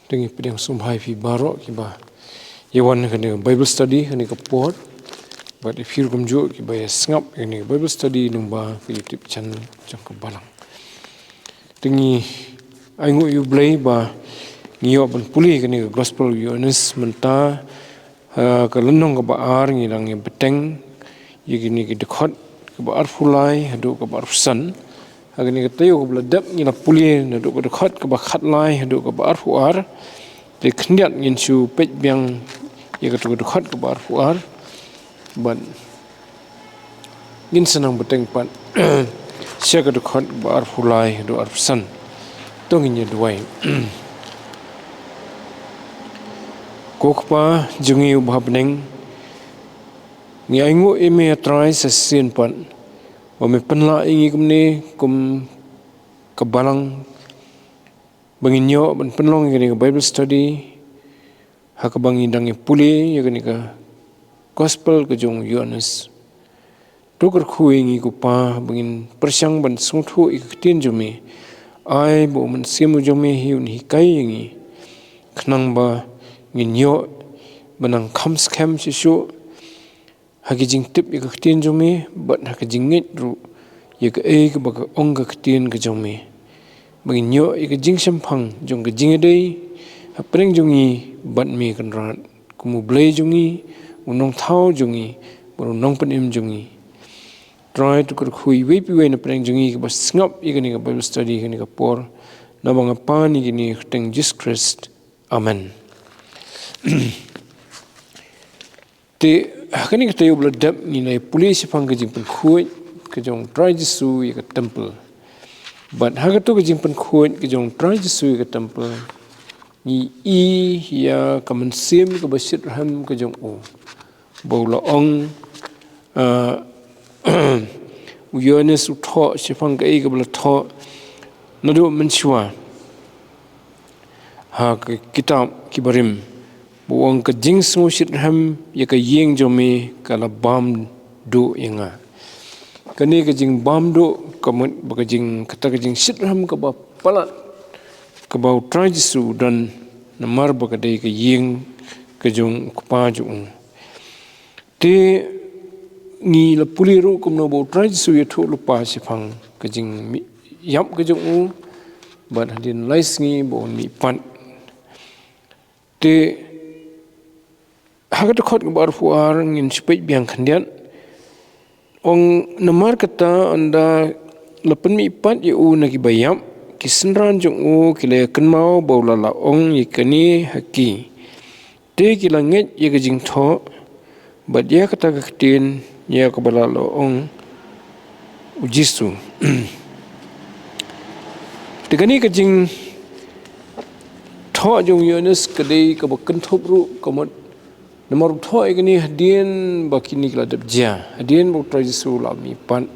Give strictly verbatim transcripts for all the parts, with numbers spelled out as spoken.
Te ngi pdiang sngewbha ïa phi baroh kiba ïa wan ha kane ka Bible study ha kane ka por. Bad ïa phi ruh kumjuh kiba ïa sngap ha kane ka Bible study lyngba ka YouTube channel jong ka Balang. Te ngi ainguh ïa U Blei ba ngi ïoh ban pule ha kane ka Gospel u Ïoannis mynta, ha ka lynnong kaba ar ngi dang ïa bteng ïa kine ki dkhot kaba arphew lai haduh kaba arphew san. Ha kane ka taïew kaba la dep ngi la pule naduh ka dkhot kaba khatlai haduh kaba arphew ar. Te khyndiat ngin shu peit biang ïa katu ka dkhot kaba arphew ar. Bad ngin sa nang bteng pat sha ka dkhot kaba arphew lai haduh arphew san. To ngin ïa duwai. Ko Kpa jong ngi uba ha bneng, ngi ainguh ïa me, A Trai, sa shisien pat ba me pynlah ïa ngi kumne kum ka Balang ba ngin ïoh ban pynlong ïa kane ka Bible study ha kaba ngi dang ïa pule ïa kane ka Gospel ka jong u Ïoannis. To kyrkhu ïa ngi ko Pa ba ngin pyrshang ban sngewthuh ïa ka ktien jong me. Ai ba U Mynsiem u jong me hi un hikai ïa ngi khnang ba ngin ïoh ban nang kham skhem shuh shuh ha ka jingtip ïa ka ktien jong me bad ha ka jingngeit ruh ïa kaei kaba ka ong ka ktien ka jong me. Ba ngin ïoh ïa ka jingshemphang jong ka jingïadei hapdeng jong ngi bad me, Kynrad, kum U Blei jong ngi, U Nongthaw jong ngi bad U Nongpynim jong ngi. Trai, to kyrkhu ïa iwei pa iwei na pdeng jong ngi kiba sngap ïa kane ka Bible study ha kane ka por. Naba nga pan ïa kane ha ka kyrteng Jisu Khrist. Amen. Te ha kane ka taïew ba la dep ngi la ïa pule shaphang ka jingpynkhuid ka jong U Trai Jisu ïa ka temple. Bad ha katu ka jingpynkhuid ka jong U Trai Jisu ïa ka temple, ngi i ïa ka mynsiem kaba shitrhem ka jong u. Ba u la ong, ah, u Ïoannis u thoh shaphang kaei kaba la thoh naduh mynshuwa ha ka kitab Kiba Rim, ba u ong, ka jingsngew shitrhem ïa ka ïing jong me ka la bam duh ïa nga. Kane ka jingbam duh ka mut ba ka jing, kata ka jingshitrhem kaba palat kaba U Trai Jisu u don, namar ba ka dei ka ïing ka jong u Kpa jong u. Te ngi la pule ruh kumno ba U Trai Jisu u ïathuh lypa shaphang ka jingïap ka jong u, bad hadien lai sngi ba un mihpat. Te ha ka dkhot kaba arphew ar ngin shu peit biang khyndiat. Ong, namar kata, ynda la pynmihpat ïa u na kiba ïap, ki synran jong u ki la ïa kynmaw ba u la lah ong ïa kane ha ki. Te ki la ngeit ïa ka jingthoh bad ïa kata ka ktien ïa kaba la lah ong u Jisu. Te kane ka jingthoh jong u Ïoannis ka dei kaba kynthup ruh, ka mut namar u thoh ïa kane hadien ba kine ki la dep jia, hadien ba U Trai Jisu u la mihpat,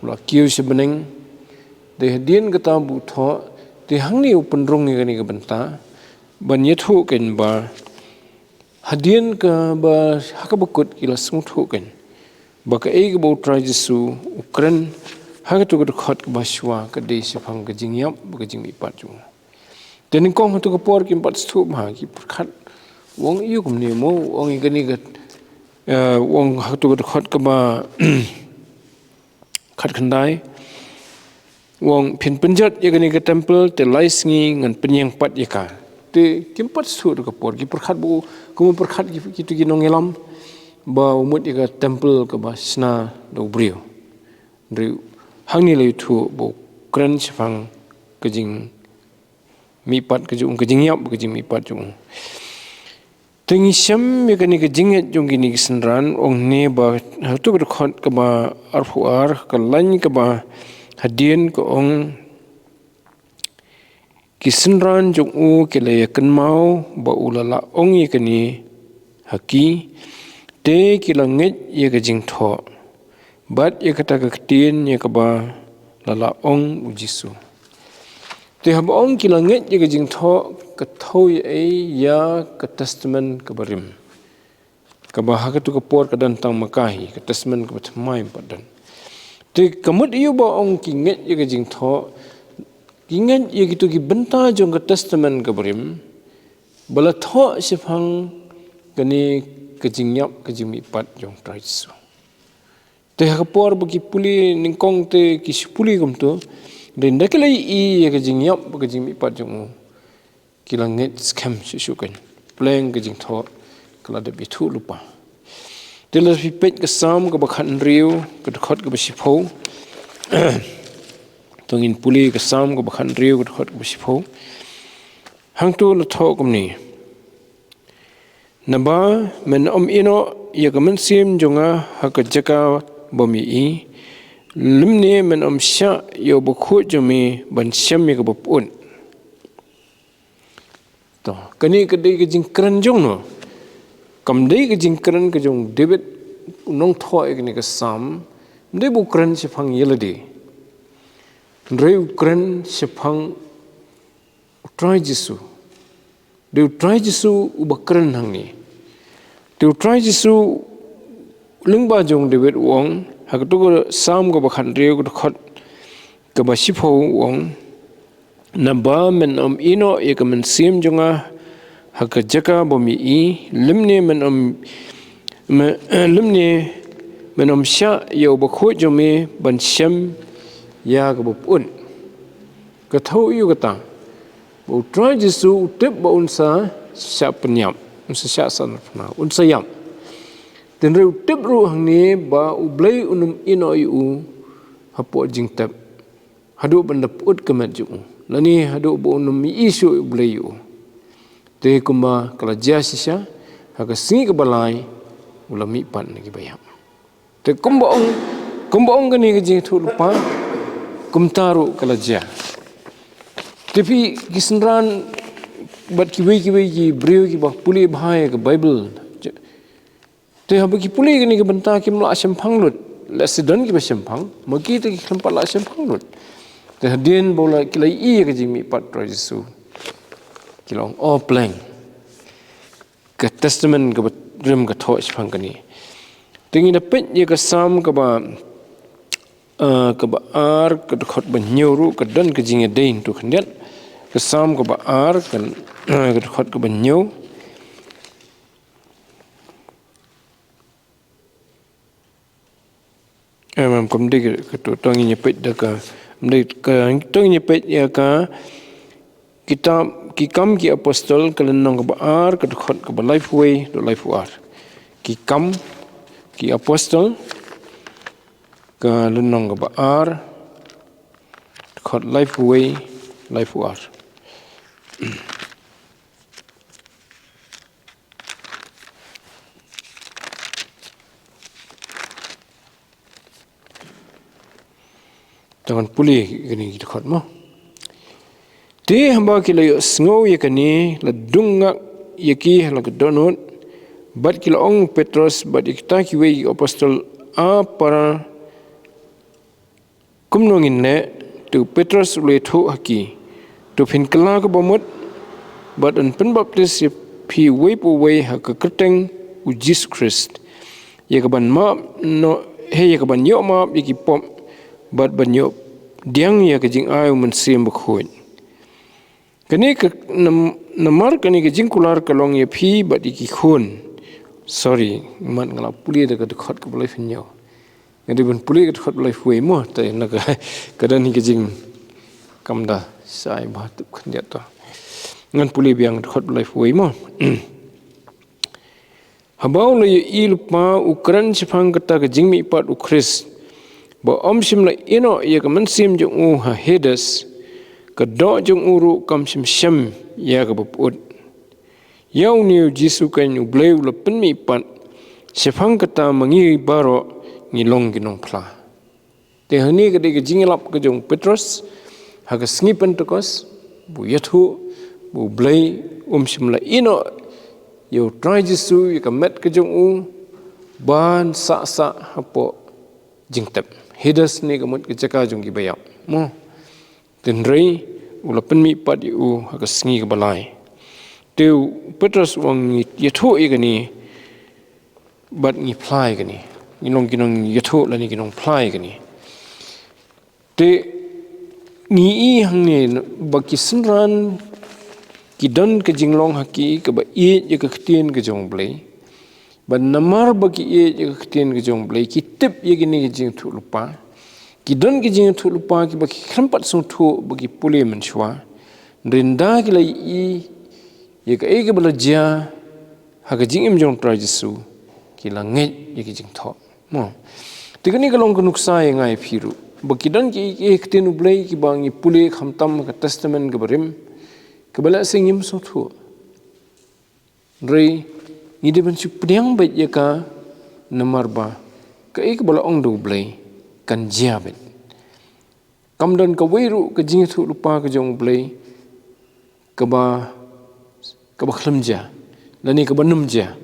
u la kiew sha bneng. Te hadien kata ba u thoh, te hangne u pynrung ïa kane ka bynta ban ïathuh keiñ ba hadien kaba ha kaba kut ki la sngewthuh keiñ ba kaei kaba U Trai Jisu u kren ha katu ka dkhot kaba shuwa ka dei shaphang ka jingïap bad ka jingmihpat jong u. Te nyngkong ha katu ka por kim pat sngewthuh bha, ki pyrkhat, u ong ïa kumne mo, u ong ïa kane ka, eh, u ong ha katu ka dkhot kaba khatkhyndai, u ong, phin pynjot ïa kane ka temple, te lai sngi ngan pynïeng pat ïa ka. Te kim pat sngewthuh ha katu ka por, ki pyrkhat ba u, kumno pyrkhat ki, kitu ki nongïalam, ba u mut ïa ka temple kaba shna da u briew. Hynrei hangne la ïathuh ba u kren shaphang ka jingmihpat ka jong u, ka jingïap ka jingmihpat jong u. Te ngi shem ïa kane ka jingngeit jong kine ki synran, ong ne ba ha katu ka dkhot kaba arphew ar, ka lain kaba hadien ka ong, ki synran jong u ki la ïa kynmaw ba u la lah ong ïa kane ha ki, te ki la ngeit ïa ka jingthoh bad ïa kata ka ktien ïa kaba la lah ong u Jisu. Te haba ong ki la ngeit ïa ka jingthoh, ka thew ïa ei? Ïa ka Testament kaba rim, kaba ha katu ka por ka don tang ma ka hi, ka Testament kaba thymmai pat don. Te ka mut ïa u ba ong ki ngeit ïa ka jingthoh, ki ngeit ïa kitu ki bynta jong ka Testament kaba rim, Ba la thoh shaphang kane ka jingïap ka jingmihpat jong Trai Jisu. Te ha ka por ba ki pule nyngkong te ki shu pule kumto. Te ynda ki la ïohi ïa ka jingïap ka jingmihpat jong u, ki la ngeit skhem shuh shuh kein. Pleng ka jingthoh ka la dep ïathuh lypa. Te lada phi peit ka Salm kaba khathynriew, ka dkhot kaba shiphew. To ngin pule ka Salm kaba khathynriew, ka dkhot kaba shiphew. Hangto la thoh kumne: Naba men ym ïehnoh ïa ka mynsiem jong nga ha ka jaka bym ïohi, lymne men ym shah ïa u bakhuid jong me ban shem ïa kaba pyut. To, kane ka dei ka jingkren jong no? Kam dei ka jingkren ka jong u David, u nongthoh ïa kane ka Salm. Ym dei ba u kren shaphang ïa lade. Hynrei u kren shaphang u Trai Jisu. Dei u Trai Jisu uba kren hangne. Te u Trai Jisu, lyngba jong u David u ong, ha kato ka Salm kaba khathynriew, ka dkhot kaba shiphew u ong: Naba men ym ïehnoh ïa ka mynsiem jong nga ha ka jaka bym ïohi, lymne men ym, me-, lymne men ym shah ïa u bakhuid jong me ban shem ïa kaba pyut. Ka thew ïa kata, ba u Trai Jisu u tip ba un sa shah pynïap, un sa shah sahnarphna, un sa ïap. Te hynrei u tip ruh hangne ba U Blei un ym ïehnoh ïa u hapoh jingtep haduh ban da pyut ka met jong u, lane haduh ba un ym ïohi shuh U Blei ïa u. Te kumba ka la jia shisha, ha ka sngi kaba lai u la mihpat na ki ba ïap. Te kumba ong, kumba ong kane ka jingïathuhlypa, kumta ruh ka la jia. Te phi ki synran bad kiwei kiwei ki briew kiba pule bha ïa ka Baibl, te haba ki pule kane ka bynta kim lah shemphang lut. Lehse don kiba shemphang, ma ki te ki khlem pat lah shemphang lut. Te hadien ba u la, ki la ïohi ïa ka jingmihpat Trai Jisu, ki la ong, "O pleng, ka Testament kaba rim ka thoh shaphang kane." Te ngin da peit ïa ka Salm kaba, ah, kaba ar, ka dkhot ba hynñiew ruh ka don ka jingïadei hangto khyndiat. Ka Salm kaba ar, ka, ah, ka dkhot kaba hynñiew. Em, em, kam dei ka, ka to, to ngin ïa peit da ka, dei ka, to ngin ïa peit ïa ka kitab Ki Kam Ki Apostol, ka lynnong kaba ar, ka dkhot kaba laiphew wei haduh laiphew ar. Ki Kam Ki Apostol, ka lynnong kaba ar, dkhot laiphew wei, laiphew ar. Te ngan pule kine ki dkhot mo. Te haba ki la ïohsngew ïa kane, la dung ngak ïa ki ha la ka dohnud, bad ki la ong, Petros bad ïa kita kiwei ki apostol, A para, kumno ngin leh? Te u Petros u la ïathuh ha ki, To phin kylla ka bamut, bad yn pynbaptis ïa phi uwei pa uwei ha ka kyrteng u Jisu Khrist, ïa ka ban map noh, hei, ïa ka ban ïoh map ïa ki pop, bad ban ïoh pdiang ïa ka jingai u Mynsiem Bakhuid. Kane ka nam-, namar kane ka jingkular ka long ïa phi bad ïa ki khun. Sorry, mat nga la pule da ka dkhot kaba laiphew hynñiew. Nga dei ban pule ka dkhot ba laiphew wei mo, te na ka, ka don hi ka jing, kam da shai bha tip khyndiat to. Ngan pule biang ka dkhot ba laiphew wei mo. Haba u la ïohi lypa u kren shaphang kata ka jingmihpat u Khrist, ba ym shym la ïehnoh ïa ka mynsiem jong u ha Hades, ka doh jong u ruh kam shym shem ïa kaba pyut. Ïa une u Jisu kein U Blei u la pynmihpat, shaphang kata ma ngi baroh ngi long ki nongphla. Te hangne ka dei ka jingïalap ka jong u Petros ha ka sngi Pentekost, ba u ïathuh ba U Blei um shym la ïehnoh ïa u Trai Jisu, ïa ka met ka jong u, ban sah sah hapoh jingtep. Hades ne ka mut ka jaka jong ki ba ïap. Mo. Te hynrei u la pynmihpat ïa u ha ka sngi kaba lai. Te u Petros u ong, ngi ïathuh ïa kane, bad ngi phla ïa kane. Ngi long ki nongïathuh lane ki nongphla ïa kane. Te ngi i hangne ba ki synran ki don ka jinglong ha ki kaba ïeit ïa ka ktien ka jong U Blei. Bad namar ba ki ïeit ïa ka ktien ka jong U Blei, ki tip ïa kine ki jingïathuhlypa. Ki don ki jingïathuhlypa kiba ki khlem pat sngewthuh ba ki pule mynshuwa. Hynrei ynda ki la ïohi ïa kaei kaba la jia ha ka jingim jong U Trai Jisu, ki la ngeit ïa ki jingthoh. Mo. Te kane ka long ka nuksa ïa nga ïa phi ruh. Ba ki don ki, ki ktien U Blei kiba ngi pule khamtam ha ka Testament kaba rim, kaba lehse ngim sngewthuh. Hynrei ngi dei ban shu pdiang beit ïa ka, namar ba kaei kaba la ong da U Blei kan jia beit. Kam don kawei ruh ka jingïathuhlypa ka jong U Blei kaba, kaba khlem jia, lane kaba nym jia.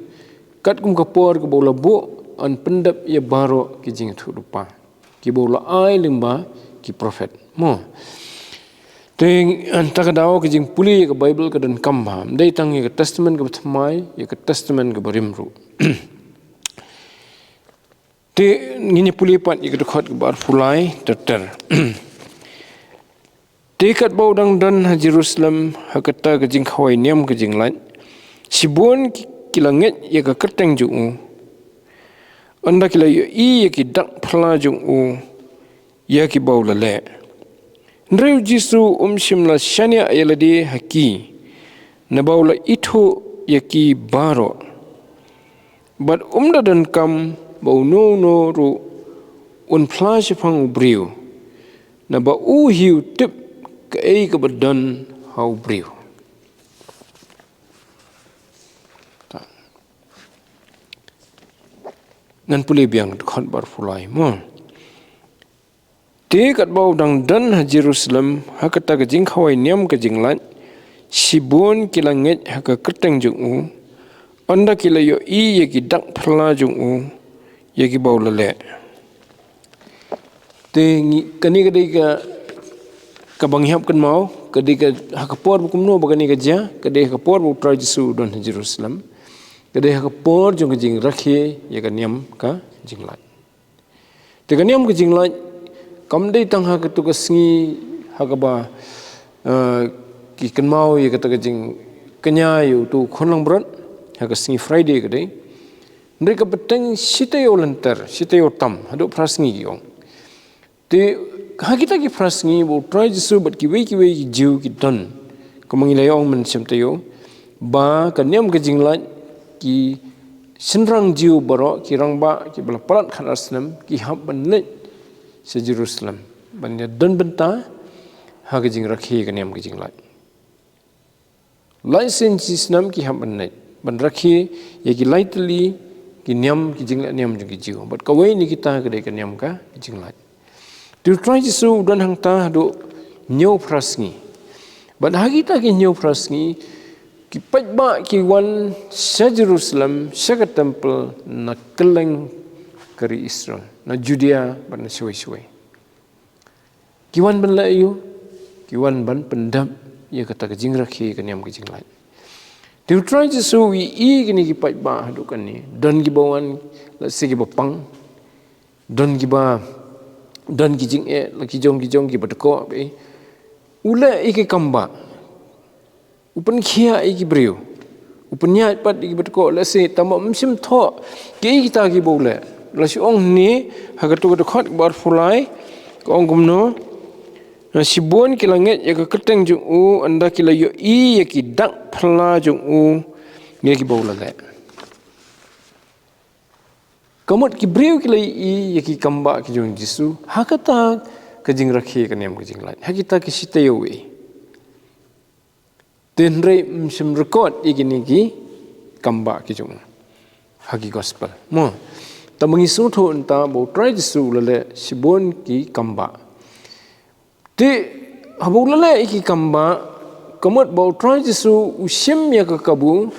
Katkum ka por kaba u la buh, yn pyndep ïa baroh ki jingïathuhlypa kiba u la ai lyngba ki prophet. Mo. Te hangta ka daw ka jingpule ïa ka Baibl ka donkam bha. Ym dei tang ïa ka Testament kaba thymmai, ïa ka Testament kaba rim ruh. Te ngin ïa pule pat ïa ka dkhot kaba arphew lai ter ter. Te katba u dang don ha Jerusalem ha kata ka jingkhawai niam ka jinglait, shibun ki, ki la ngeit ïa ka kyrteng jong u. Ynda ki la ïohi ïa ki dak phylla jong u, ïa kiba u la leh. Hynrei U Jisu um shym la shaniah ïa lade ha ki, naba u la ithuh ïa ki baroh. Bad um da donkam ba uno uno ruh un phla shaphang u briew, naba u hi u tip kaei kaba don ha u briew. Ngan pule biang dkhot ba arphew lai mo. Te katba u dang don ha Jerusalem ha kata ka jingkhawai niam ka jinglait, shibun ki la ngeit ha ka kyrteng jong u, ynda ki la ïohi ïa ki dak phylla jong u, ïa kiba u la leh. Te ngi, kane ka dei ka, kaba ngi hap kynmaw, ka dei ka ha ka por ba kumno ba kane ka jia, ka dei ha ka por ba U Trai Jisu u don ha Jerusalem, ka dei ha ka por jong ka jingrakhe ïa ka niam ka jinglait. Te ka niam ka jinglait kam dei tang ha katu ka sngi ha kaba, eh, ki kynmaw ïa kata ka jingkñia ïa utu u khun langbrot, ha ka sngi Friday ka dei. Hynrei ka bteng shi taïew lynter, shi taïew tam, haduh phra sngi ki ong. Te ha kita ki phra sngi ba U Trai Jisu bad kiwei kiwei ki Jiw ki don, kumba ngi la ïa ong mynshem taïew, ba ka niam ka jinglait, ki shynrang Jiw baroh, ki rangbah kiba la palat khatar snem, ki hap ban leit sha Jerusalem ban ïa don bynta ha ka jingrakhe ka niam ka jinglait. Lai sien shi snem ki hap ban leit ban rakhe ïa ki lai tylli ki niam, ki jingleh niam jong ki Jiw. Bad kawei na kita ka dei ka niam ka jinglait. Te U Trai Jisu u don hangta haduh hynñiew phra sngi. Bad ha kita ki hynñiew phra sngi, ki paidbah ki wan sha Jerusalem, sha ka temple, na kylleng ka ri Israel, na Judea bad na shawei shawei. Ki wan ban leh aïu? Ki wan ban pyndep ïa kata ka jingrakhe ka niam ka jinglait. Te U Trai Jisu u ïohi ïa kine ki paidbah haduh kane. Don kiba wan, lehse kiba pang. Don kiba, don ki jingeh la ki jong ki jong, kiba dkoh bha. U leh ïa ki kam ba, u pynkhiah ïa ki briew, u pynïaid pat ïa kiba dkoh, lehse tangba um shym thoh kiei kita kiba u leh. La shu ong hangne ha katu ka dkhot kaba arphew lai, ka ong kumno? Na shibun ki la ngeit ïa ka kyrteng jong u, ynda ki la ïohi ïa ki dak phylla jong u, ïa kiba u la leh. Ka mut ki briew ki la ïohi ïa ki kam ba ki jong U Jisu ha kata ka jingrakhe ka niam ka jinglait, ha kita ki shi taïew. Te hynrei um shym record ïa kine ki kam ba ki jong u ha ki gospel. Mo, tangba ngi sngewthuh hangta ba U Trai Jisu u la leh shibun ki kam ba. Te haba u la leh ïa ki kam ba, ka mut ba U Trai Jisu u shim ïa ka kabu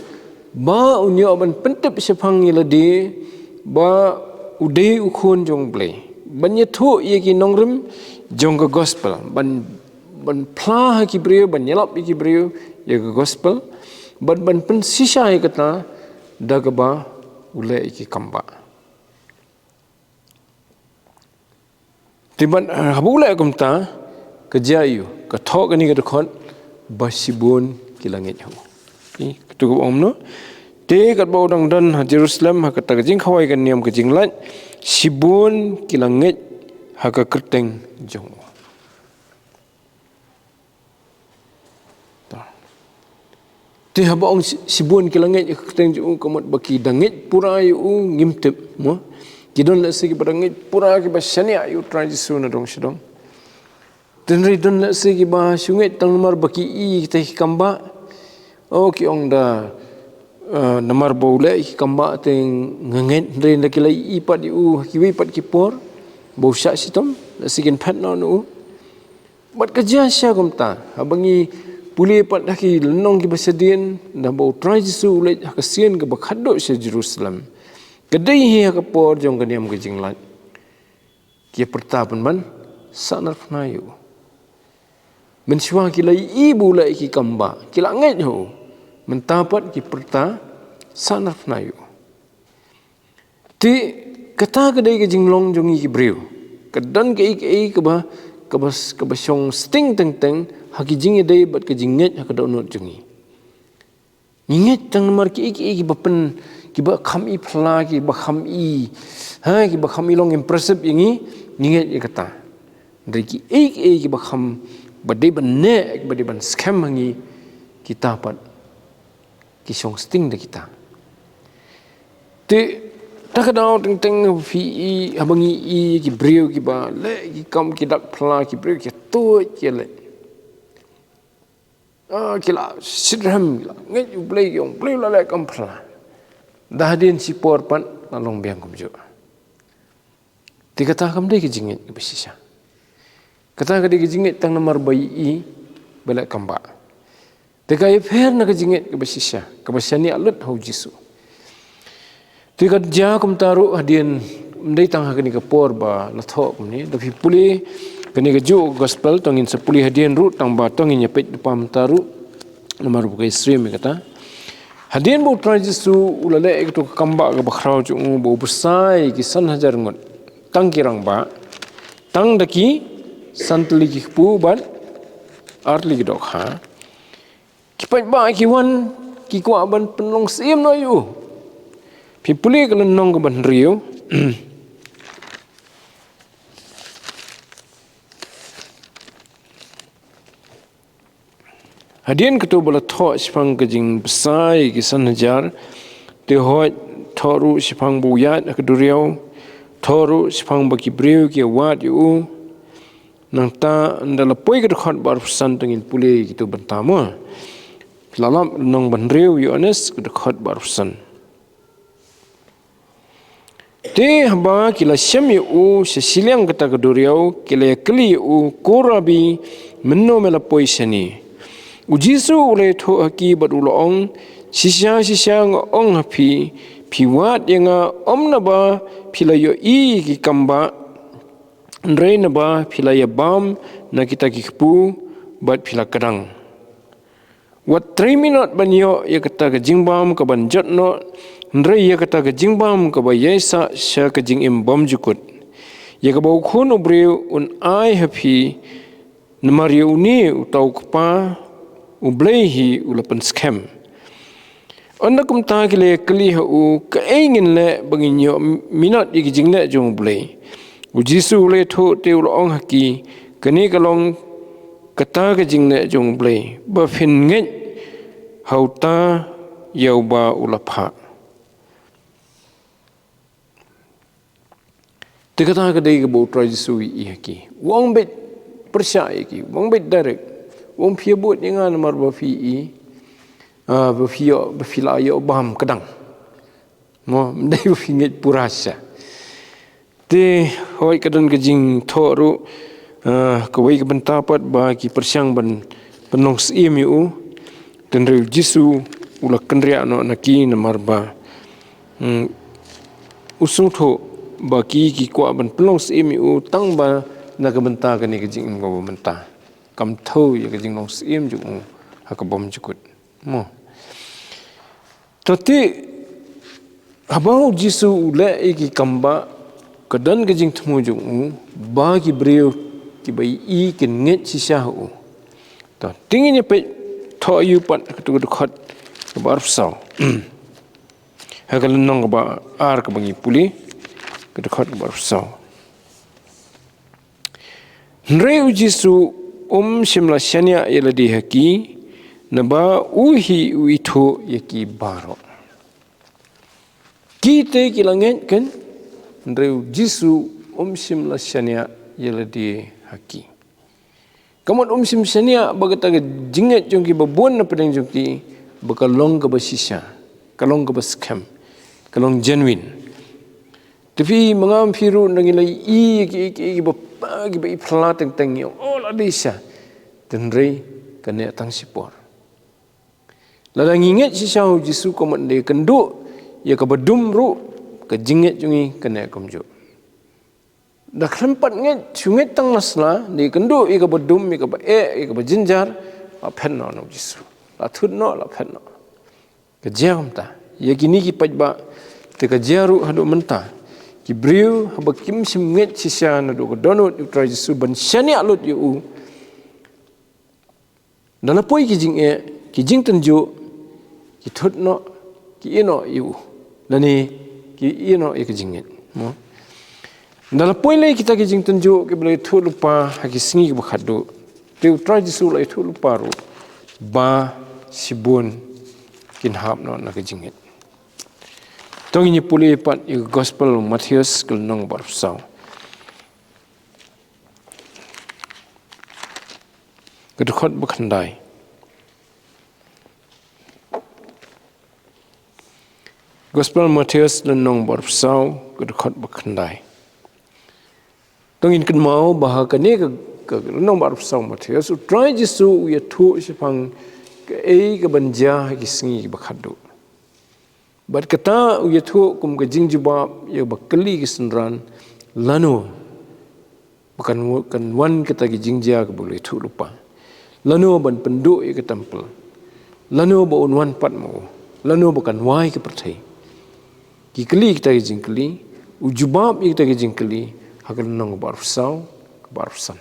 ba un ïoh ban pyntip shaphang ïa lade ba u dei u khun jong U Blei, ban ïathuh ïa ki nongrim jong ka gospel, ban, ban phla ha ki briew, ban ïalap ïa ki briew ïa ka gospel, ban, ban pynshisha ïa kata da kaba u leh ïa ki kam ba. Te ban, eh, haba u leh kumta, ka jia aïu? Ka thoh kane ka dkhot ba shibun ki la ngeit ha u. Ï, katu ka ong no. Te katba u dang don ha Jerusalem, ha kata ka jingkhawai ka niam ka jinglait, shibun ki la ngeit ha ka kyrteng jong u. Ta. Te haba ong shi-, shibun ki la ngeit ha ka kyrteng jong u, ka mut ba ki da ngeit pura ïa u, ngim tip, mo. Ki don lehse kiba da ngeit pura, kiba shaniah ïa u Trai Jisu na dong sha dong. Hynrei don lehse kiba shu ngeit tang namar ba ki ïohi kita ki kambah. O, ki ong da, eh, namar ba u leh ki kambah te nga ngeit, hynrei lada ki la ïohi pat ïa u ha kiwei pat ki por ba u shah shitom, lehse kin phet noh na u. Bad ka jia shisha kumta, haba ngi pule pat ha ki lynnong kiba shadien, da ba u Trai Jisu u leit ha ka sien kaba khatduh sha Jerusalem. Ka dei hi ha ka por jong ka niam ka jinglait. Ki pyrta pynban sahnarphna ïa u. Mynshuwa ki la ïohi ba u leh ki kambah, ki la ngeit ha u. Mynta pat ki pyrta sahnarphna ïa u. Te kata ka dei ka jinglong jong ngi ki briew. Ka don kaei kaei kaba, kaba, kaba shong sting teng teng ha ki jingïadei bad ka jingngeit ha ka dohnud jong ngi. Ngi ngeit tang namar kiei kiei kiba pyn, kiba kham i phylla, kiba kham i, ha, kiba kham i long impressive ïa ngi, ngi ngeit ïa kata. Hynrei kiei kiei kiba kham, ba dei ban neh, ba dei ban skhem ha ngi, kita pat ki shong sting da kita. Te, ta ka daw teng teng phi i, haba ngi i ki briew kiba leh ki kam ki dak phylla, ki briew ki tuid ki leh. Ah, ki la shitrhem, ki la ngeit U Blei, ki ong U Blei u la leh kam phylla. Da hadien shipor pat la long biang kumjuh. Te kata kam dei ka jingngeit kaba shisha. Kata ka dei ka jingngeit tang namar ba i, ba leh kambah. Te ka ïapher na ka jingngeit kaba shisha, kaba shaniah lut ha U Jisu. Te ka jia kumta ruh hadien, ym dei tang ha kane ka por ba la thoh kumne, da phi pule kane kajuh ka gospel, to ngin sa pule hadien ruh, tang ba to ngin ïa peit lypa mynta ruh, namar ba ka ïasyriem ïa kata. Hadien ba U Trai Jisu u la leh ïa kato ka kambah kaba khraw jong u, ba u bsa ïa ki san hajar ngut, tang ki rangbah, tang da ki san tylli ki kpu bad ar tylli ki dohkha. Ki paidbah ki wan, ki kwah ban pynlong syiem noh ïa u. Phi pule ka lynnong kaba hynriew. Hadien kato ba la thoh shaphang ka jingbsa ïa ki san hajar, te hooid thoh ruh shaphang ba u ïaid ha ka duriaw, thoh ruh shaphang ba ki briew ki wad ïa u. Nangta ynda la poi ka dkhot ba arphew san, to ngin pule kito bynta mo. Phi la lap lynnong ba hynriew Ïoannis ka dkhot ba arphew san. Te haba ki la shem ïa u sha shiliang kata ka duriaw, ki la ïakylli ïa u, Ko Rabbi, mynno me la poi shane? U Jisu u la ïathuh ha ki bad u la ong, Shisha shisha nga ong ha phi, phi wad ïa nga ym naba phi la ïohi ïa ki kambah, hynrei naba phi la ïabam na kita ki kpu bad phi la kdang. Wat trei minot ban ïoh ïa kata ka jingbam kaban jot noh, hynrei ïa kata ka jingbam kaba ïaisah sha ka jingim bymjukut, ïa kaba U Khun U Briew un ai ha phi, namar ïa une uta U Kpa U Blei hi u la pynskhem. Ynda kumta ki la ïakylli ha u, Kaei ngin leh ba ngin ïoh minot ïa ki jingleh jong U Blei? U Jisu u la ïathuh te u la ong ha ki, Kane ka long kata ka jingleh jong U Blei, ba phin ngeit ha uta ïa uba u la phah. Te kata ka dei kaba U Trai Jisu u ïohi ha ki. U ong beit pyrshah ïa ki, u ong beit direct. U ong phi ïa bud ïa nga namar ba phi i, ah, ba phi ïoh, ba phi la ïoh bam kdang. Mo, ym dei ba phi ngeit pura shisha. Te hooid ka don ka jingthoh ruh, ah, kawei ka bynta pat ba ki pyrshang ban pynlong syiem ïa u. Hynrei U Jisu u la kynriah noh na ki namar ba, hmm, u sngewthuh ba ki ki kwah ban pynlong syiem ïa u tang ba na ka bynta kane ka jingim kaba mynta. Kam thew ïa ka jinglong syiem jong u ha ka bymjukut. Mo. Te haba U Jisu u leh ïa ki kambah, ka don ka jingthmu jong u ba ki briew kiba i kin ngeit shisha ha u. Te ngin ïa peit Thoh ïa u pat ha katu ka dkhot kaba arphew saw. Ha ka lynnong kaba ar kaba ngi pule, ka dkhot kaba arphew saw. Hynrei u Jisu um shym la shaniah ïa lade ha ki, naba u hi u ithuh ïa ki baroh. Ki te ki la ngeit kan, hynrei u Jisu um shym la shaniah ïa lade ha ki. Ka mut um shym shaniah ba kata ka jingngeit jong ki ba bun na pdeng jong ki, ba ka long kaba shisha, ka long kaba skhem, ka long genuine. Te phi ma nga ma phi ruh ngi la ïohi ïa ki, ki, ki ba, ki ba i pyrla teng teng ïa, oh, la dei shisha. Hynrei kane tang shipor. Lada ngi ngeit shisha ha u Jisu, ka mut ngi kynduh ïa kaba dum ruh, ka jingngeit jong ngi kan ïa kumjuh. Da khlem pat ngeit, shu ngeit tang la sla, ngi kynduh ïa kaba dum, ïa kaba eh, ïa kaba jynjar, la phet noh na u Jisu. La thut noh, la phet noh. Ka jia kumta. Ïa kine ki paidbah, te ka jia ruh haduh mynta. Ki briew haba kim shym ngeit shisha naduh ka dohnud ïa u Trai Jisu ban shaniah lut ïa u. Da la poi ki jingeh, ki jingtynjuh, ki thut noh, ki ïeh noh ïa u. Lane ki ïeh noh ïa ka jingngeit. Mo. Da la poi lei kita ki jingtynjuh kiba la ïathuh lypa ha ki sngi kiba khatduh. Te u Trai Jisu u la ïathuh lypa ruh ba shibun kin hap noh na ka jingngeit. To ngin ïa pule pat ïa ka Gospel u Mathaios ka lynnong ba arphew saw. Ka dkhot ba khyndai. Gospel Mathaios lynnong ba arphew saw, ka dkhot ba khyndai. To ngin kynmaw ba ha kane ka, ka lynnong ba arphew saw Mathaios, u Trai Jisu u ïathuh shaphang kaei kaban jia ha ki sngi kiba khatduh. Bad kata u ïathuh kum ka jingjubab ïa ba kylli ki synran, lano ba kan, kan wan kata ki jingjia kaba u la ïathuh lypa. Lano ban pynduh ïa ka templ. Lano ba un wan pat ma u. Lano ba kan wai ka pyrthei. Ki kylli kita ki jingkylli, u jubab ïa kita ki jingkylli, ha ka lynnong kaba arphew saw, kaba arphew san.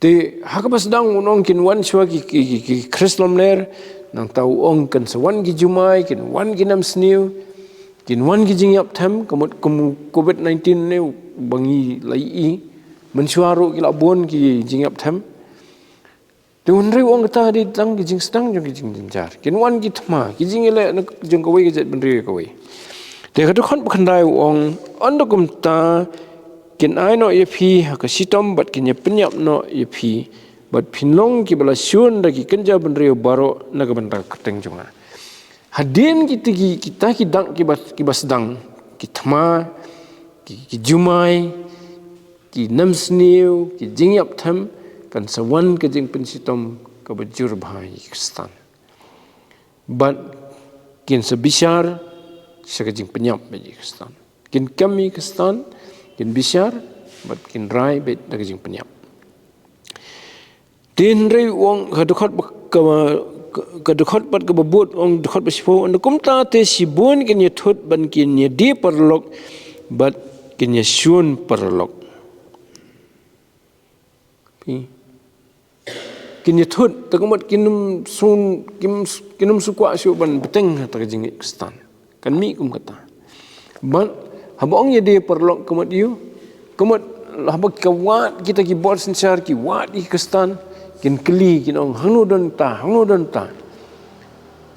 Te ha kaba sdang un ong kin wan shuwa ki, ki, ki, ki Khrist lamler, nangta u ong kan sa wan ki jumai, kin wan ki nemsniew, kin wan ki jingïap them, ka mut kum u covid nineteen ne u ba ngi la ïohi, mynshuwa ruh ki la bun ki jingïap them. Te hynrei u ong kata dei tang ki jingsdang jong ki jingjynjar. Kin wan ki thma, ki jingïaleh na jong kawei ka jaitbynriew ïa kawei. Te ka dkhot ba khyndai u ong, ynda kumta kin ai noh ïa phi ha ka shitom bad kin ïa pynïap noh ïa phi, bad phin long kiba la shun da ki kynja bynriew baroh na ka bynta ka kyrteng jong nga. Hadien kita ki, kita ki dak kiba, kiba sdang, ki thma, ki, ki jumai, ki nemsniew, ki jingïap them, kan sa wan ka jingpynshitom kaba jur bha ïa ki Khristan. Bad kin sa bishar sha ka jingpynïap bad ïa ki Khristan. Kin kem ïa ki Khristan, kin bishar, bad kin rai bad da ka jingpynïap. Te hynrei u ong ka dkhot ba, ka, ka dkhot bad kaba bud u ong dkhot ba shiphew, ynda kumta te shibun kin ïathut bad kin ïadie paralok bad kin ïashun paralok. Phi. Kin ïathut, te ka mut kin ym sun, kin, kin ym sngewkwah shuh ban bteng ha kata ka jingngeit Khristan. Kan mih kum kata. Bad haba ong ïadie paralok ka mut ïa u, ka mut haba ka wad kita ki bor synshar ki wad ïa ki Khristan, kin kylli kin ong hangno don ta, hangno don ta.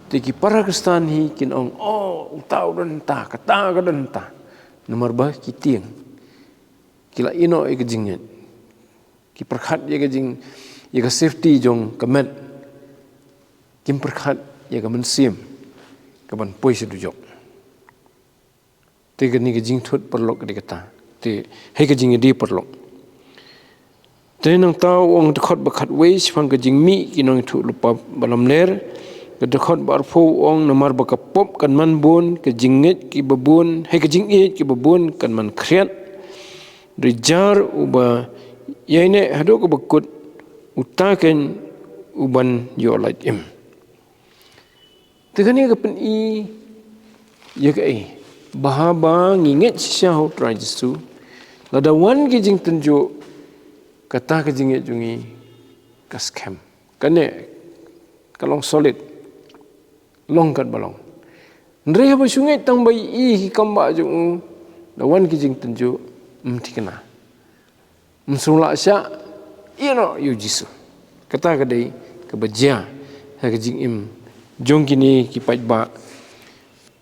Te ki para Khristan hi kin ong, oh, uta u don ta, kata ka don ta. Namar ba ki tieng. Ki la ïehnoh ïa ka jingngeit. Ki pyrkhat ïa ka jing, ïa ka safety jong ka met. Kim pyrkhat ïa ka mynsiem kaban poi sha dujok. Te kane ka jingthut paralok ka dei kata. Te hei ka jingïadie paralok. Te nangta u ong dkhot ba khatwei shaphang ka jingmih ki nongïathuhlypa ba lamler. Ka dkhot ba arphew u ong namar ba ka pop kan man bun, ka jingngeit kiba bun, hei ka jingïeit kiba bun kan man khriat. Dei jar uba ïaineh haduh kaba kut, uta keiñ uban ïoh lait im. Te kane ka pyni ïa kaei? Ba haba ngi ngeit shisha ha u Trai Jisu, lada wan ki jingtynjuh, kata ka jingngeit jong ngi ka skhem. Kane ka long solid, long katba long. Hynrei haba shu ngeit tang ba ïohi ki kam ba jong u, da wan ki jingtynjuh, ym thikna, ym sngewlah shah ïa u Jisu. Kata ka dei kaba jia ha ka jingim jong kine ki paidbah.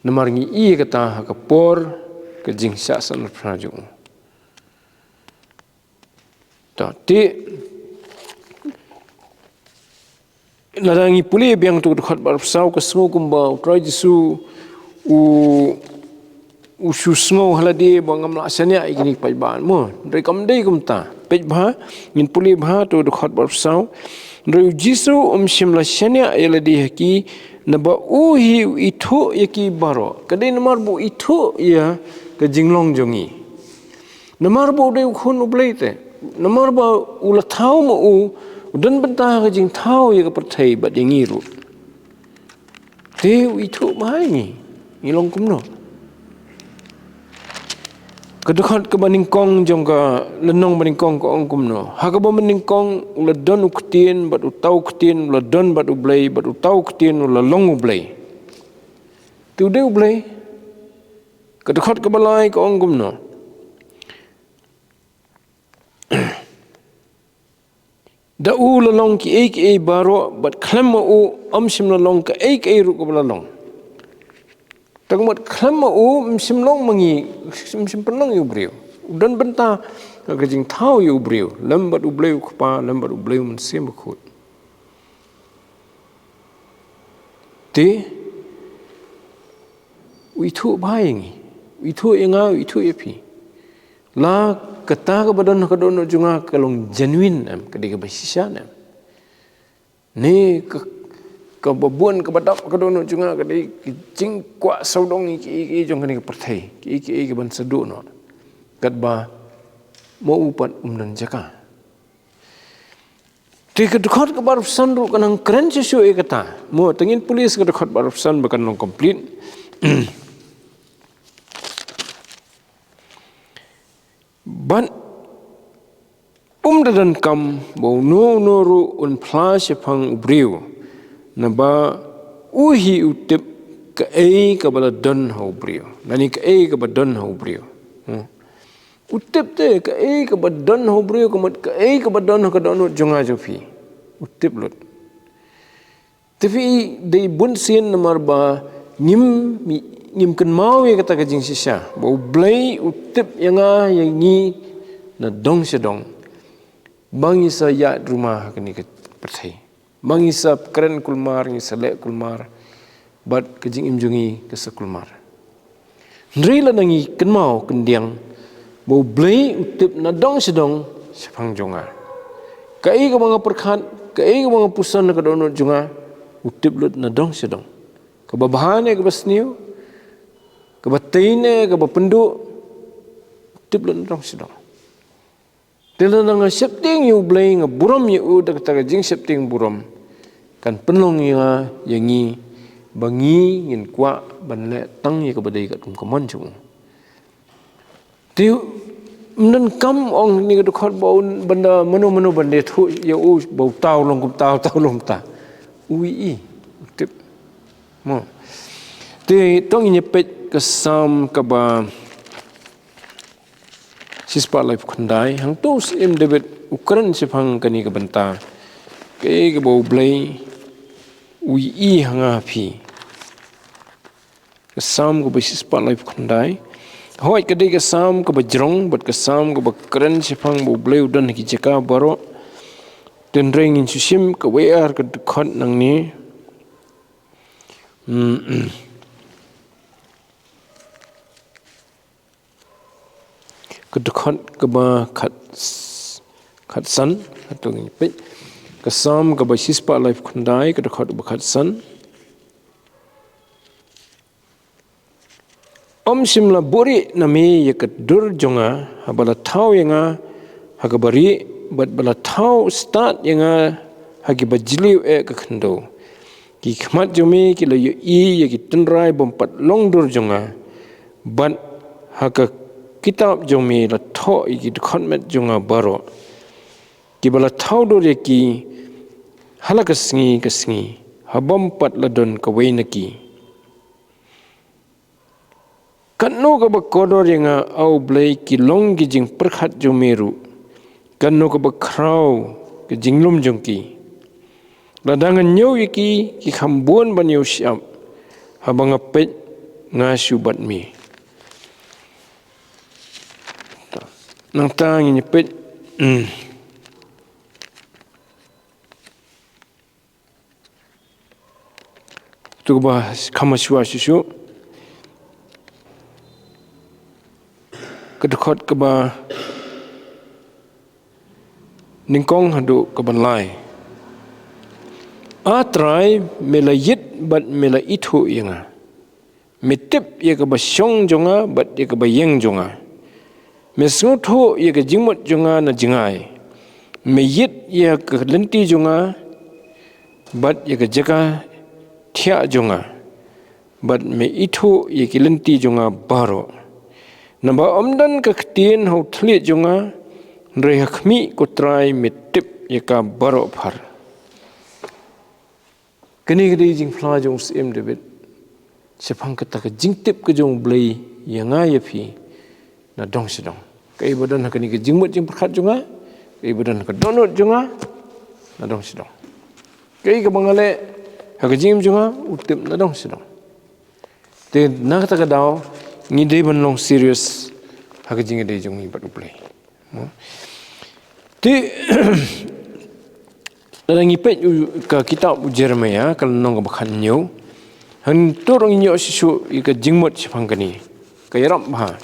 Namar ngi ïohi kata ha ka por ka jingshah sahnarphna jong u. Ta te lada ngi pule biang tu ka dkhot ba arphew saw, ka sngew kumba u Trai Jisu u, u shu sngew ha lade ba ngam lah shaniah ïa kine ki paidbah, mo. Hynrei kam dei kumta. Peit bha, ngin pule bha tu ka dkhot ba arphew saw. Hynrei u Jisu um shym la shaniah ïa lade ha ki, naba u hi u ithuh ïa ki baroh. Ka dei namar ba u ithuh ïa ka jinglong jong ngi. Namar ba u dei u khun u Blei te. Namar ba u la thaw ma u, u don bynta ka jingthaw ïa ka pyrthei bad ïa ngi ruh. Te u ithuh bha ïa ngi, ngi long kumno. Ka dkhot kaba nyngkong jong ka lynnong ba nyngkong ka ong kumno. Ha kaba mynnyngkong u la don u Ktien, bad uta u Ktien u la don bad u Blei, bad uta u Ktien u la long u Blei. Te u dei u Blei. Ka dkhot kaba lai ka ong kumno. Da u la long kiei kiei baroh, bad khlem ma u ym shym la long kaei kaei ruh kaba la long. Tang bad khlem ma u ym shym long ma ngi, ym shym pynlong ïa u briew. U don bynta ka jingthaw ïa u briew, lem bad u Blei u Kpa, lem bad u Blei u Mynsiem Bakhuid. Te u ithuh bha ïa ngi, u ithuh ïa nga, u ithuh ïa phi. La kata kaba don ha ka dohnud jong nga ka long genuine em, ka dei kaba shisha em. Ne ka, kaba bun kaba dap ha ka dohnud jong nga ka dei ka jingkwah sawdong ïa kiei kiei jong kane ka pyrthei, kiei kiei kaban sa duh noh. Katba ma u pat um don jaka. Te ka dkhot kaba arphew san ruh ka nang kren shuh shuh ïa kata. Mo, te ngin pule sa ka dkhot ba arphew san ba kan long complete. Bad um da donkam ba uno uno ruh un phla shaphang u briew, naba u hi u tip kaei kaba la don ha u briew, lane kaei kaba don ha u briew. Hmm. U tip te kaei kaba don ha u briew, ka mut kaei kaba don ha ka dohnud jong nga jong phi. U tip lut. Te phi, dei bunsien namar ba ngim, ngim kynmaw ïa kata ka jingshisha ba u Blei u tip ïa nga ïa ngi na dong sha dong. Ba ngi sa ïaid ruma ha kane ka pyrthei. Ba ngi sa kren kulmar, ngi sa leh kulmar, bad ka jingim jong ngi ka sa kulmar. Hynrei lada ngi kynmaw khyndiat ba u Blei u tip na dong sha dong shaphang jong nga. Kaei kaba nga pyrkhat, kaei kaba nga pyrshang na ka dohnud jong nga, u tip lut na dong sha dong. Kaba bha ne kaba sniew, kaba tei ne kaba pynduh, u tip lut na dong sha dong. Te lada nga sheptieng ïa u Blei, nga burom ïa u da kata ka jingsheptieng burom, kan pynlong ïa nga, ïa ngi, ba ngi ngin kwah ban leh tang ïa kaba dei katkum ka mon jong u. Te ym donkam ong ïa kane ka dkhot ba un, ban da mano mano ban da thuh ïa u ba uta u long kumta, uta u long kumta. U ïohi, u tip. Mo. Te to ngin ïa peit ka Salm kaba shispah laiphew khyndai, hangto u Syiem David u kren shaphang kane ka bynta. Kaei kaba u Blei u ïohi ha nga ha phi. Ka Salm kaba shispah laiphew khyndai. Hooid, ka dei ka Salm kaba jrong, bad ka Salm kaba kren shaphang ba u Blei u don ha ki jaka baroh. Te hynrei ngin shu shim kawei ar ka dkhot nangne. Hmm. Ka dkhot kaba khat, khatsan, hato ngin peit. Ka Salm kaba shispah laiphew khyndai, ka dkhot kaba khatsan. Ym shym la buhrieh na me ïa ka dur jong nga, haba la thaw ïa nga ha kaba rieh, bad ba la thaw stad ïa nga ha kiba jylliew eh ka khyndew. Ki khmat jong me ki la ïohi ïa ki tynrai bym pat long dur jong nga, bad ha ka kitab jong me la thoh ïa ki dkhot met jong nga baroh. Kiba la thaw dur ïa ki ha la ka sngi ka sngi, ha bym pat la don kawei na ki. Katno kaba kordor ïa nga, A U Blei, ki long ki jingpyrkhat jong me ruh, katno kaba khraw ka jinglum jong ki. Lada nga ñiew ïa ki, ki kham bun ban ïoh shyiap, haba nga peit nga shu bad me. Nangta ngin ïa peit. Hmm. Katu kaba kham shuwa shuh shuh. Ka dkhot kaba nyngkong haduh kaba lai. A Trai, me la ïit bad me la ithuh ïa nga. Me tip ïa kaba shong jong nga bad ïa kaba ïeng jong nga. Me sngewthuh ïa ka jingmut jong nga na jngai. Me ïit ïa ka lynti jong nga bad ïa ka jaka thiah jong nga. Bad me ithuh ïa ki lynti jong nga baroh. Naba ym don ka ktien ha u thylliej jong nga, hynrei ha khmih, ko Trai, me tip ïa ka baroh phar. Kane ka dei jingphla jong u Syiem David shaphang kata ka jingtip ka jong U Blei ïa nga ïa phi na dong sha dong. Kaei ba don ha kane ka jingmut jingpyrkhat jong nga, kaei ba don ha ka dohnud jong nga, na dong sha dong. Kaei kaba nga leh ha ka jingim jong nga, u tip na dong sha dong. Te na kata ka daw ngi dei ban long serious ha ka jingïadei jong ngi bad U Blei. Te lada ngi peit u, ka kitab u Jeremiah, ka lynnong kaba khathynñiew, hangto ruh ngin ïoh shuh shuh ïa ka jingmut shaphang kane. Ka ïarap bha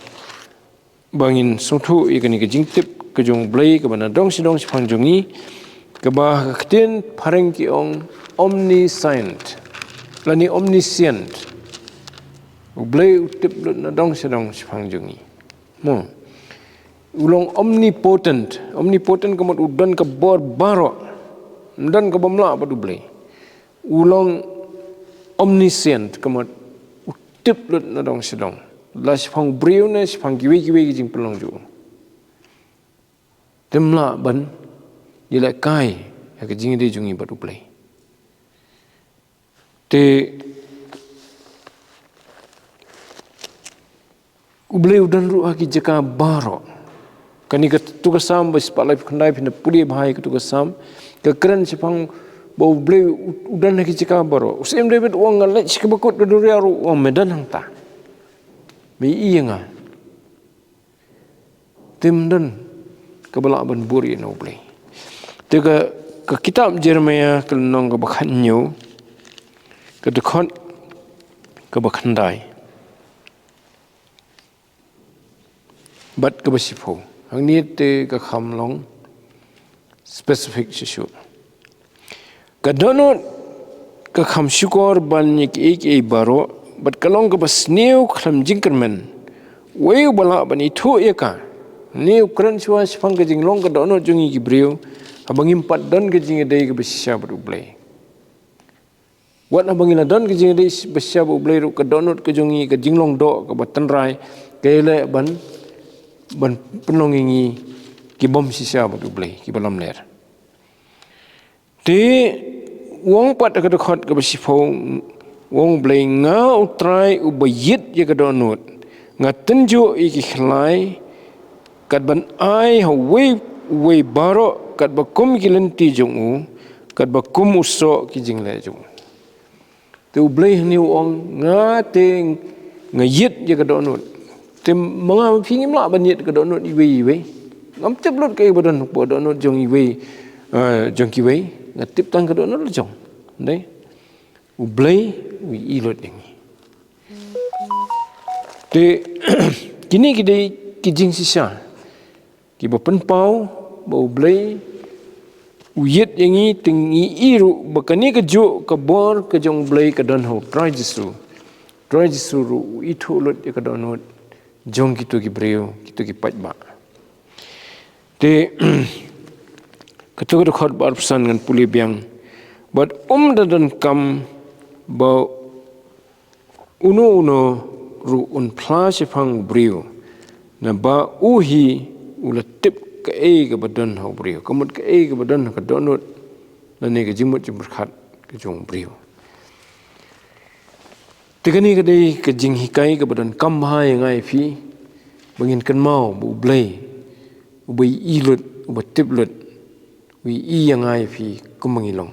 ba ngin sngewthuh ïa kane ka jingtip ka jong U Blei kaba na dong sha dong shaphang jong ngi, kaba ha ka ktien phareng ki ong omniscient lane omniscient. U Blei u tip lut na dong sha dong shaphang jong ngi. Mo. U long omnipotent. Omnipotent ka mut u don ka bor baroh. Ym don kaba ym lah bad U Blei. U long omniscient ka mut u tip lut na dong sha dong. La shaphang briew ne shaphang kiwei kiwei ki jingpynlong jong u. Te ym lah ban ïalehkai ha ka jingïadei jong ngi bad U Blei. Te U Blei u don ruh ha ki jaka baroh. Kane katu ka Salm ba shispah laiphew khyndai, phin da pule bha ïa katu ka Salm, ka kren shaphang ba U Blei u, u don ha ki jaka baroh. U Syiem David u ong, nga leit sha kaba kut ka duriaw ruh, u ong, me don hangta. Me ïohi ïa nga. Te ym don kaba lah ban bur ïa U Blei. Te ka, ka kitab Jeremiah ka lynnong kaba khathynñiew, ka dkhot kaba khyndai bad kaba shiphew. Hangne te ka kham long specific shisha. Ka dohnud ka kham shukor ban ïa kiei kiei baroh, bad ka long kaba sniew khlem jingkyrmen. Uei uba lah ban ithuh ïa ka? Une u kren shuwa shaphang ka jinglong ka dohnud jong ngi ki briew haba ngim pat don ka jingïadei kaba shisha bad U Blei. Wat haba ngi la don ka jingïadei ba shisha bad U Blei ruh, ka dohnud ka jong ngi, ka jinglong doh kaba tynrai, ka ïaleh ban, ban pynlong ïa ngi ki bym shisha bad U Blei, kiba lamler. Te u ong pat ha ka dkhot kaba shiphew, u ong U Blei, nga U Trai uba ïit ïa ka dohnud, nga tynjuh ïa ki khlai, kat ban ai ha uwei uwei baroh katba kum ki lynti jong u, katba kum u soh ki jingleh jong u. Te U Blei hangne u ong, nga te nga ïit ïa ka dohnud. Te ma nga ma phi ngim lah ban ïit ka dohnud iwei iwei. Ngam tip lut kaei ba don hapoh dohnud jong iwei, eh, jong kiwei. Nga tip tang ka dohnud la jong. Dei? U Blei u ïohi lut ïa ngi. Te kine ki dei ki jingshisha kiba pynpaw ba U Blei u ïit ïa ngi, te ngi i ruh ba kane kajuh ka bor ka jong U Blei ka don ha U Trai Jisu. U Trai Jisu ruh u ithuh lut ïa ka dohnud jong kito ki briew, kito ki paidbah. Te kato ka dkhot ba arphew san ngan pule biang. Bad um da donkam ba uno uno ruh un phla shaphang u briew, naba u hi u la tip kaei kaba don ha u briew, ka mut kaei kaba don ha ka dohnud lane ka jingmut jingpyrkhat ka jong u briew. Te kane ka dei ka jinghikai kaba donkam bha ïa nga ïa phi, ba ngin kynmaw ba U Blei, uba ïohi lut, uba tip lut, u ïohi ïa nga ïa phi kumba ngi long.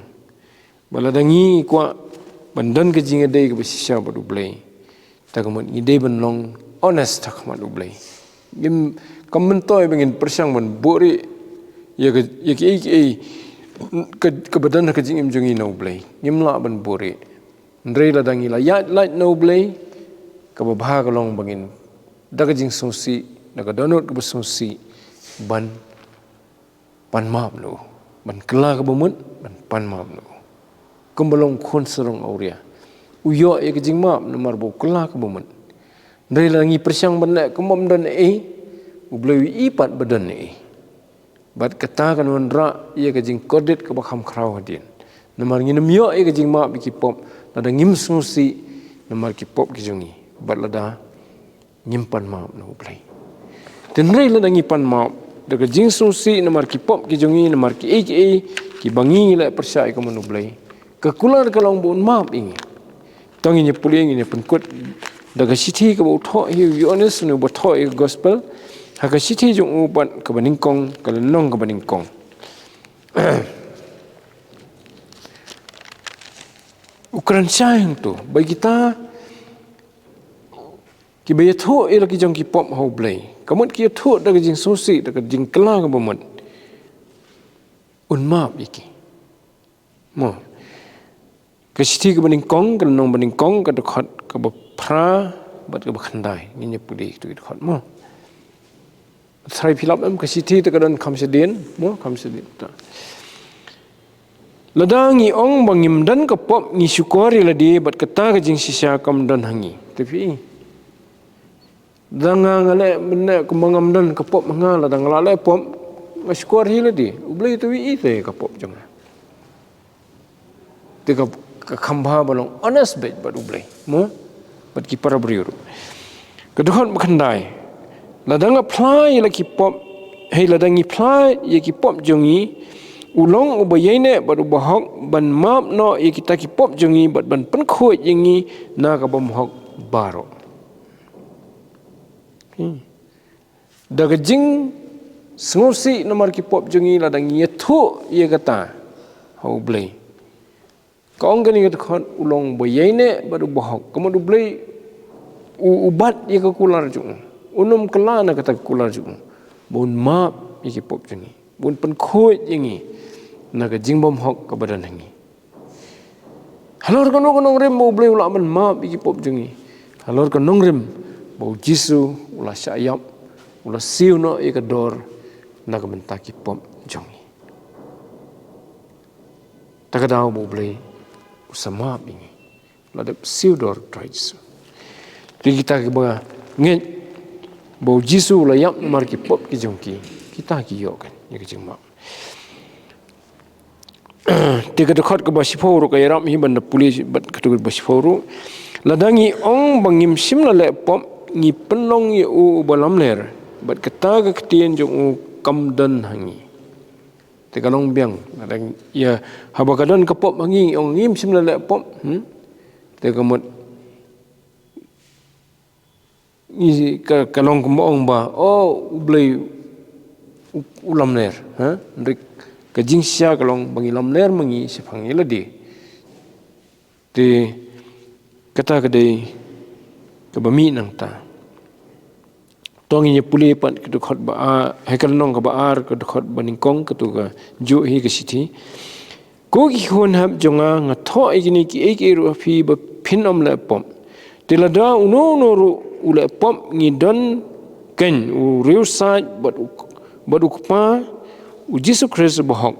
Ba lada ngi kwah ban don ka jingïadei kaba shisha bad U Blei, te ka mut ngi dei ban long honest ha khmat U Blei. Ngim, kam myntoi ba ngin pyrshang ban buhrieh ïa ka, ïa kiei kiei ka, kaba don ha ka jingim jong ngi na U Blei. Ngim lah ban buhrieh. Hynrei lada ngi la ïaid lait na U Blei, kaba bha ka long ba ngin, da ka jingsngewsih, da ka dohnud kaba sngewsih, ban pan map na u, ban kylla kaba mut, ban pan map na u. Kumba long u khun sarong awria, u ïoh ïa ka jingmap namar ba u kylla kaba mut. Hynrei lada ngi pyrshang ban leh kumba ym don ei, U Blei u ïohi pat ba don ei. Bad kata kan wanrah ïa ka jingkordit kaba kham khraw hadien. Namar ngin ym ïoh ïa ka jingmap ïa ki pop lada ngim sngewsih namar ki pop ki jong ngi, bad lada ngim pan map na U Blei. Te hynrei lada ngi pan map da ka jingsngewsih namar ki pop ki jong ngi, namar kiei kiei kiba ngi la pyrshah ïa ka mon U Blei, ka kular ka long ba un map ïa ngi. To ngin ïa pule, ngin ïa pynkut da ka shithi kaba u thoh hi u Ïoannis, uba thoh ïa ka gospel, ha ka shithi jong u pat kaba nyngkong, ka lynnong kaba nyngkong. U kren shai hangto ba kita kiba ïathuh ïa la ki jong ki pop ha U Blei, ka mut ki ïathuh da ka jingsngewsih, da ka jingkylla kaba mut, un map ïa ki. Mo. Ka shithi kaba nyngkong, ka lynnong ba nyngkong, ka dkhot kaba phra bad kaba khyndai. Ngin ïa pule ïa kitu ki dkhot, mo. Trai philip em, ka shithi te ka don kham shadien, mo, kham shadien. Ta. Lada ngi ong ba ngim don ka pop, ngi shukor ïa lade bad kata ka jingshisha kam don ha ngi. Te phi, lada nga nga leh mynne kumba ngam don ka pop ha nga, lada nga la leh pop, nga shukor hi lade, U Blei te u ïohi te ka pop jong nga. Te ka, ka kham bha ba long honest beit bad U Blei, mo, bad ki para briew ruh. Ka dkhot ba khyndai. Lada nga phla ïa la ki pop, hei, lada ngi phla ïa ki pop jong ngi, u long uba ïaineh bad uba hok ban map noh ïa kita ki pop jong ngi bad ban pynkhuid ïa ngi na ka bymhok baroh. Hmm. Da ka jingsngewsih namar ki pop jong ngi, lada ngi ïathuh ïa kata ha U Blei, ka ong kane ka dkhot, u long uba ïaineh bad uba hok. Ka mut U Blei u, u bat ïa ka kular jong u. Un ym kylla na kata ka kular jong u ba un map ïa ki pop jong ngi, ba un pynkhuid ïa ngi na ka jingbymhok kaba don ha ngi. Halor kano ka nongrim ba U Blei u lah ban map ïa ki pop jong ngi? Halor ka nongrim ba U Jisu u la shah ïap, u la siew noh ïa ka dor na ka bynta ki pop jong ngi. Ta ka daw ba U Blei u sa map ïa ngi, u la dep siew dor u Trai Jisu. Te kita kiba ngeit ba U Jisu u la ïap namar ki pop ki jong ki, kita ki ïoh kan ïa ka jingmap. Te ka dkhot kaba shiphew ruh ka ïarap hi ban da pule bad katu kaba shiphew ruh. Lada ngi ong ba ngim shym la leh pop, ngi pynlong ïa u uba lamler, bad kata ka ktien jong u kam don ha ngi. Te ka long biang, lada ngi, ïa, haba ka don ka pop ha ngi, ngi ong ngim shym la leh pop, hmm? Te ka mut ngi ka, ka long kumba ong ba, oh, U Blei u, u lamler, ha? Hynrei ka jingshisha ka long ba ngi lamler ma ngi shaphang ïa lade. Te kata ka dei kaba mih nangta. To ngin ïa pule pat ka dkhot ba ar, ha ka lynnong kaba ar, ka dkhot ba nyngkong, katu ka juh hi ka shithi. Ko ki khun hep jong nga, nga thoh ïa kine kiei kiei ruh ha phi ba phin ym leh pop. Te lada uno uno ruh u leh pop, ngi don keiñ u riewsaid bad u, bad u Kpa, U Jisu Khrist uba hok.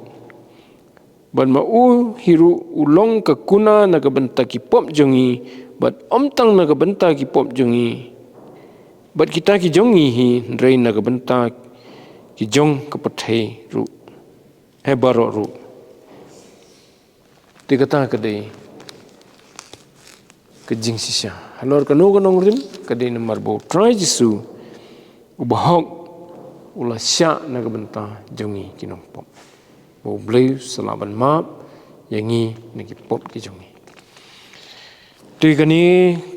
Bad ma u hi ruh u long ka kuna na ka bynta ki pop jong ngi, bad ym tang na ka bynta ki pop jong ngi bad kita ki jong ngi hi, hynrei na ka bynta ki jong ka pyrthei ruh, he, baroh ruh. Te kata ka dei ka jingshisha. Halor kano ka nongrim, ka dei namar ba U Trai Jisu uba hok u la shah na ka bynta jong ngi ki nongpop, ba U Blei u sa lah ban map ïa ngi na ki pop ki jong ngi. Te kane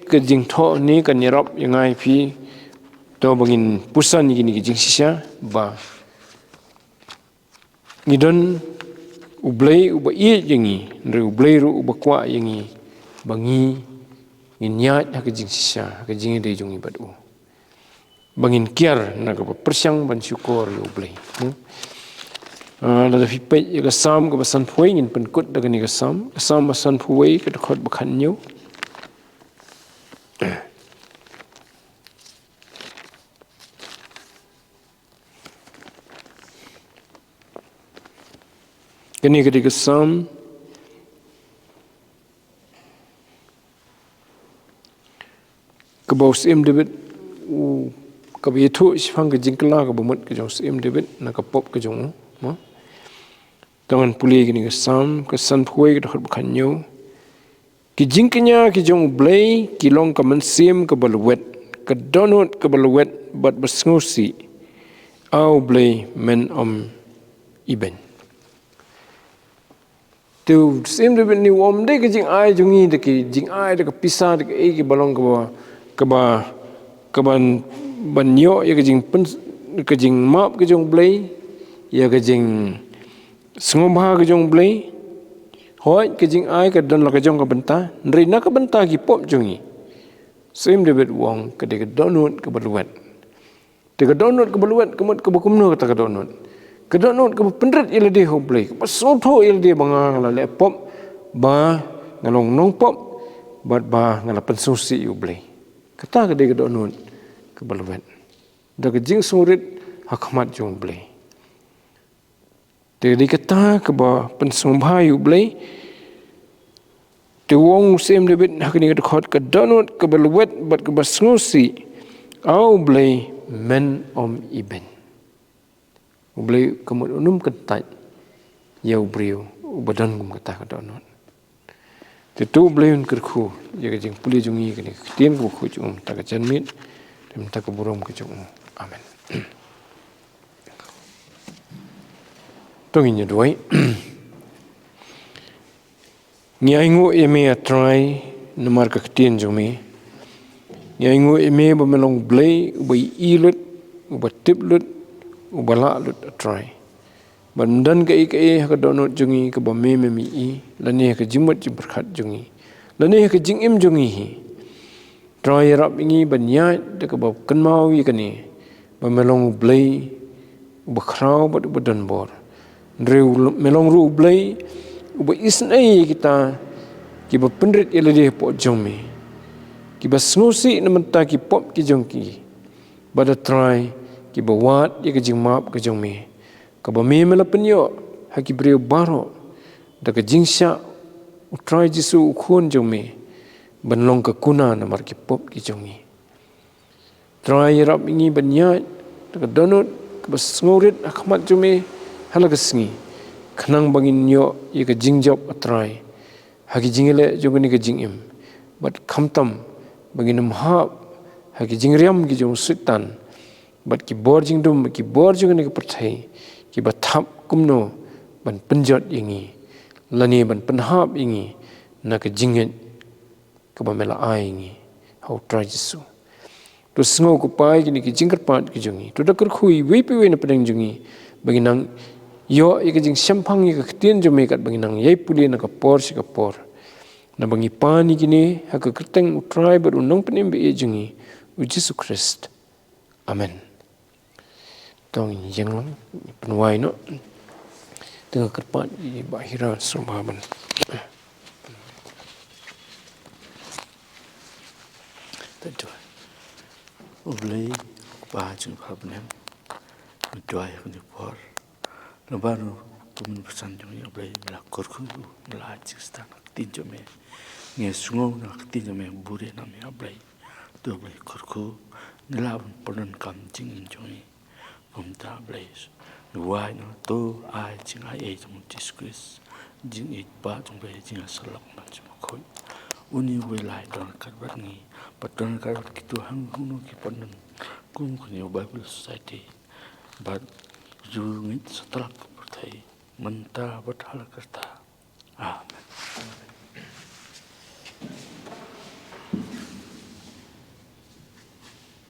ka jingthoh ne kan ïarap ïa nga ïa phi, to ba ngin puson ïa kine ki jingshisha ba ngi don U Blei uba ïeit ïa ngi, hynrei U Blei ruh uba kwah ïa ngi ba ngi ngin ïaid ha ka jingshisha, ha ka jingïadei jong ngi bad u. Ba ngin kiar na kaba pyrshang ban shukor ïa U Blei. Hmm. Ah, lada phi peit ïa ka Salm kaba sanphew, ngin pynkut da kane ka Salm. Ka Salm ba sanphew, ka dkhot ba khathynñiew. Kane ka dei ka Salm kaba u Syiem David u, kaba ïathuh shaphang ka jingkylla kaba mut ka jong u Syiem David na ka pop ka jong u, mo. To ngin pule kane ka Salm, ka sanphew, ka dkhot ba khathynñiew. Ki jingkñia ki jong U Blei ki long ka mynsiem kaba lwet, ka dohnud kaba lwet bad ba sngewsih, A U Blei, men ym ibeiñ. Te u Syiem David ne u ong, ym dei ka jingai jong ngi da ki jingai, da ka pisa, da kaei kaba long kaba, kaba, kaban, ban ïoh ïa ka jingpyn, ka jingmap ka jong U Blei, ïa ka jingsngewbha ka jong U Blei. Hooid, ka jingai ka don la ka jong ka bynta, hynrei na ka bynta ki pop jong ngi, Syiem David u ong, ka dei ka dohnud kaba lwet. Te ka dohnud kaba lwet ka mut kaba kumno kata ka dohnud? Ka dohnud kaba pynrit ïa lade ha U Blei, kaba sngewthuh ïa lade ba nga, nga la leh pop, ba nga long nongpop, bad ba nga la pynsngewsih ïa U Blei. Kata ka dei ka dohnud kaba lwet, da ka jingsngewrit ha khmat jong U Blei. Te dei kata kaba pynsngewbha ïa U Blei. Te u ong u Syiem David ha kane ka dkhot, ka dohnud kaba lwet bad kaba sngewsih, A U Blei, men ym ibeiñ. U Blei ka mut un ym kyntait ïa u briew uba don kum kata ka dohnud. Te to U Blei un kyrkhu ïa ka jingpule jong ngi, kane ka ktien kaba khuid jong u, mynta ka janmiet, te mynta ka burom ka jong u. Amen. To ngin ïa duwai. Ngi ainguh ïa me, A Trai, namar ka ktien jong me. Ngi ainguh ïa me ba me long U Blei uba ïohi lut, uba tip lut, uba lah lut, A Trai. Bad ym don kaei kaei ha ka dohnud jong ngi kaba me mem ïohi, lane ha ka jingmut jingpyrkhat jong ngi, lane ha ka jingim jong ngi hi. Trai, ïarap ïa ngi ban ïaid da kaba kynmaw ïa kane, ba me long U Blei uba khraw bad uba donbor. Hynrei me long ruh U Blei uba isynei ïa kita kiba pynrit ïa lade hapoh jong me, kiba sngewsih na bynta ki pop ki jong ki. Bad A Trai, kiba wad ïa ka jingmap ka jong me, kaba me me la pynïoh ha ki briew baroh da ka jingshah U Trai Jisu U Khun jong me, ban long ka kuna namar ki pop ki jong ngi. Trai, ïarap ïa ngi ban ïaid da ka dohnud kaba sngewrit ha khmat jong me ha la ka sngi, khnang ba ngin ïoh ïa ka jingjop, A Trai, ha ki jingïaleh jong kane ka jingim, bad khamtam ba ngin ym hap ha ki jingriam ki jong u Soitan, bad ki bor jingdum, bad ki bor jong kane ka pyrthei, kiba thap kumno ban pynjot ïa ngi, lane ban pynhap ïa ngi na ka jingngeit kaba me la ai ïa ngi ha U Trai Jisu. To sngew, ko Pa, ïa kine ki jingkyrpad ki jong ngi. To da kyrkhu ïa iwei pa iwei na pdeng jong ngi, ba ngin nang ïoh ïa ka jingshemphang ïa ka ktien jong me, katba ngin nang ïai pule na ka por sha ka por. Naba ngi pan ïa kine ha ka kyrteng U Trai bad U Nongpynim ba ïeit jong ngi, U Jisu Khrist. Amen. To ngin ïeng lang, pynwai noh. Te nga kyrpad ïa i Bah Hira sngewbha ban. Te to. U Blei, Kpa jong ngi ba ha bneng, nga duwai ha kane ka por. Lyngba ruh ka mynbasan jong ngi, A Blei, me la kyrkhu, me la ai jingsdang na ka ktien jong me. Ngi sngew na ka ktien jong me, buhrieh na me, A Blei. To, A Blei, kyrkhu, ngi lah ban pyndonkam jingim jong ngi. Kumta, A Blei, ngi wai na to, ai jingaiei jong U Jisu Khrist, jingïeit Kpa jong U Blei, jingïasyllok Nongïalam Bakhuid. Une uba lai don ryngkat bad ngi, bad don ryngkat bad kito hangno ki pyndonkam kum kane u Bible Society, bad ju ngeit satlak ka pyrthei, mynta bad ha la karta. Amen.